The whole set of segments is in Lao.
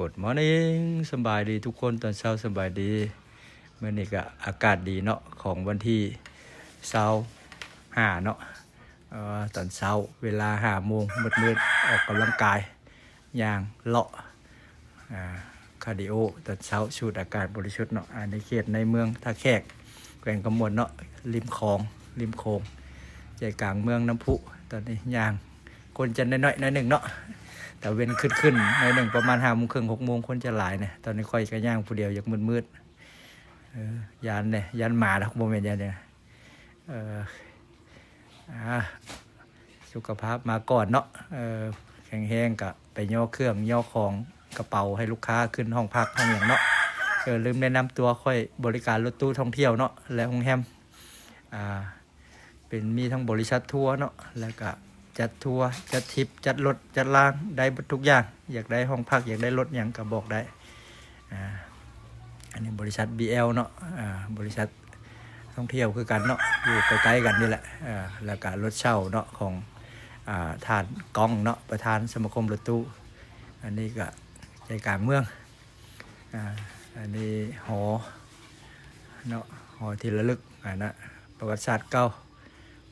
Good morning ສະບາຍດີທຸກຄົນ ຕອນເຊົ້າສະບາຍດີ. ມື້ນີ້ກະອາກາດດີເນາະ ຂອງວັນທີຊາວຫ້າເນາະ. ເອີ ຕອນເຊົ້າເວລາຫ້າໂມງມືດໆ ອອກກຳລັງກາຍ ຍ່າງເລາະ ອາ ຄາດີໂອຕອນເຊົ້າ ສູດອາກາດບໍລິສຸດເນາະ. ອັນນີ້ເຂດໃນເມືອງທ່າແຂກ ແຂວງຄຳມ່ວນເນາະ ລິມຂອງ ລິມໂຂງ ໃຈກາງເມືອງນ້ຳພຸ. ຕອນນີ້ຍ່າງ ຄົນຈະໜ້ອຍໆ ໜ້ອຍໜຶ່ງເນາະ ຕາເວັນຂຶ້ນໆ ໜ້ອຍໜຶ່ງ ປະມານຫ້າໂມງເຄິ່ງ ຫົກໂມງ ຄົນຈະຫຼາຍແດ່. ຕອນນີ້ຂ້ອຍກະຍ່າງຜູ້ດຽວ ຢາກມືດໆ ເອີ ຢ້ານແດ່ ຢ້ານໝາດອກ ບໍ່ແມ່ນຢ້ານຫຍັງ. ເອີ ອາ ສຸຂະພາບມາກ່ອນເນາະ ເອີ ແຂງແຮງກະໄປຍໍເຄື່ອງຍໍຂອງ ກະເປົາໃຫ້ລູກຄ້າຂຶ້ນຫ້ອງພັກຫ້ອງຫຍັງເນາະ. ເອີ ລືມແນະນຳຕົວ ຂ້ອຍບໍລິການລົດຕູ້ທ່ອງທ່ຽວເນາະ ແລະ ໂຮງແຮມ ອາ ເປັນ ມີທັງບໍລິສັດທົວເນາະ ແລ້ວກະຈັດທົວ ຈັດທຣິບ ຈັດລົດ ຈັດລາງ ໄດ້ເບິດທຸກຢ່າງ. ຢາກໄດ້ຫ້ອງພັກ ຢາກໄດ້ລົດຫຍັງກະບອກໄດ້. ອາ ອັນນີ້ບໍລິສັດ ບີແອລ ເນາະ ອາ ບໍລິສັດທ່ອງທ່ຽວຄືກັນເນາະ ຢູ່ໃກ້ໆ ກັນນີ້ແຫຼະ. ອາ ແລ້ວກະລົດເຊົ່າເນາະ ຂອງ ອາ ທ່ານກ້ອງເນາະ ປະທານສະມາຄົມລົດຕູ້. ອັນນີ້ກະໃຈກາງເມືອງ. ອາ ອັນນີ້ຫໍເນາະ ຫໍທີ່ລະລຶກ ອັນນະ ປະຫວັດສາດເກົ່າ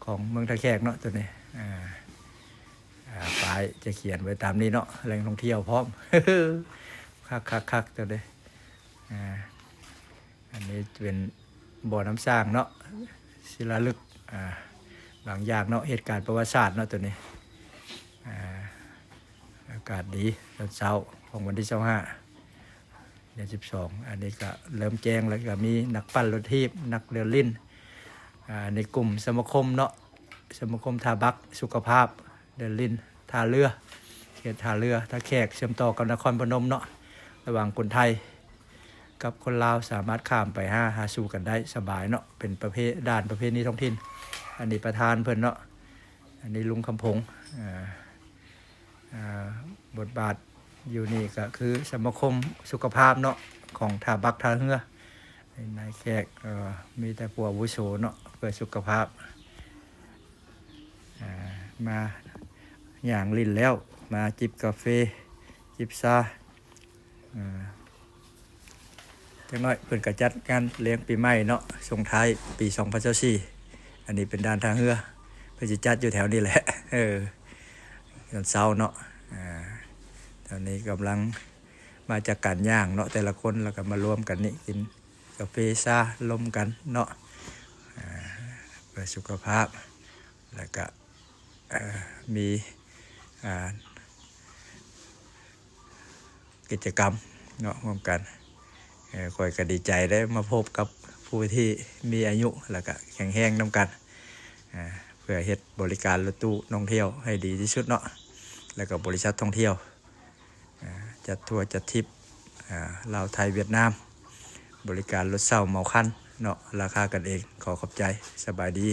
ຂອງເມືອງທ່າແຂກເນາະ ໂຕນີ້. ອາ ອາ ປ້າຍຈະຂຽນໄວ້ຕາມນີ້ເນາະ ແຫຼ່ງທ່ອງທ່ຽວພ້ອມ ຄັກໆໆ ໂຕນີ້. ອາ ອັນນີ້ເປັນບໍ່ນ້ຳສ້າງເນາະ ສິລາລຶກ ອາ ບາງຢ່າງເນາະ ເຫດການປະຫວັດສາດເນາະ ໂຕນີ້. ອາ ອາກາດດີຕອນເຊົ້າຂອງວັນທີຊາວຫ້າ ເດືອນສິບສອງ. ອັນນີ້ກະເລີ່ມແຈ້ງແລ້ວ ກະມີນັກປັ່ນລົດຖີບ ນັກເດີນຫຼິ້ນ ອາ ໃນກຸ່ມສະມາຄົມເນາະ ສະມາຄົມທ່າບັກສຸຂະພາບ ເດີນຫຼິ້ນທ່າເຮືອ ເຂດທ່າເຮືອ ທ່າແຂກ ເຊື່ອມຕໍ່ກັບນະຄອນພະນົມເນາະ ລະຫວ່າງຄົນໄທກັບຄົນລາວ ສາມາດຂ້າມໄປຫາ ຫາສູ່ກັນໄດ້ສະບາຍເນາະ ເປັນປະເພດ ດ່ານປະເພນີທ້ອງຖິ່ນ. ອັນນີ້ປະທານເພິ່ນເນາະ ອັນນີ້ລຸງຄຳພົງ ອາ ອາ ບົດບາດຢູ່ນີ້ກະຄືສະມາຄົມສຸຂະພາບເນາະ ຂອງທ່າບັກທ່າເຮືອ ນາຍແຂກ ເອີ ມີແຕ່ຜູ້ອາວຸໂສເນາະ ເພື່ອສຸຂະພາບ. ອາ ມາຍ່າງຫຼິ້ນແລ້ວ ມາຈິບກາເຟ ຈິບຊາ ອາ ຈັກໜ້ອຍເພິ່ນກະຈັດງານລ້ຽງປີໃໝ່ເນາະ ສົ່ງທ້າຍປີສອງພັນຊາວສີ່. ອັນນີ້ເປັນດ່ານທ່າເຮືອ ເພິ່ນຊິຈັດຢູ່ແຖວນີ້ແຫຼະ ເອີ ຕອນເຊົ້າເນາະ. ອາ ຕອນນີ້ກຳລັງມາຈາກການຍ່າງເນາະ ແຕ່ລະຄົນ ແລ້ວກະມາລວມກັນນີ້ ກິນກາເຟຊາລົມກັນເນາະ ອາ ເພື່ອສຸຂະພາບ ແລ້ວກະ ເອີ ມີ ອາ ກິດຈະກຳເນາະ ຮ່ວມກັນ. ເອີ ຂ້ອຍກະດີໃຈໄດ້ມາພົບກັບຜູ້ທີ່ມີອາຍຸ ແລ້ວກະແຂງແຮງນຳກັນ ອາ ເພື່ອເຮັດບໍລິການລົດຕູ້ທ່ອງທ່ຽວໃຫ້ດີທີ່ສຸດເນາະ ແລ້ວກະບໍລິສັດທ່ອງທ່ຽວ ອາ ຈັດທົວ ຈັດທຣິບ ອາ ລາວ ໄທ ຫວຽດນາມ ບໍລິການລົດເຊົ່າເໝົາຄັນເນາະ ລາຄາກັນເອງ. ຂໍຂອບໃຈ ສະບາຍດີ.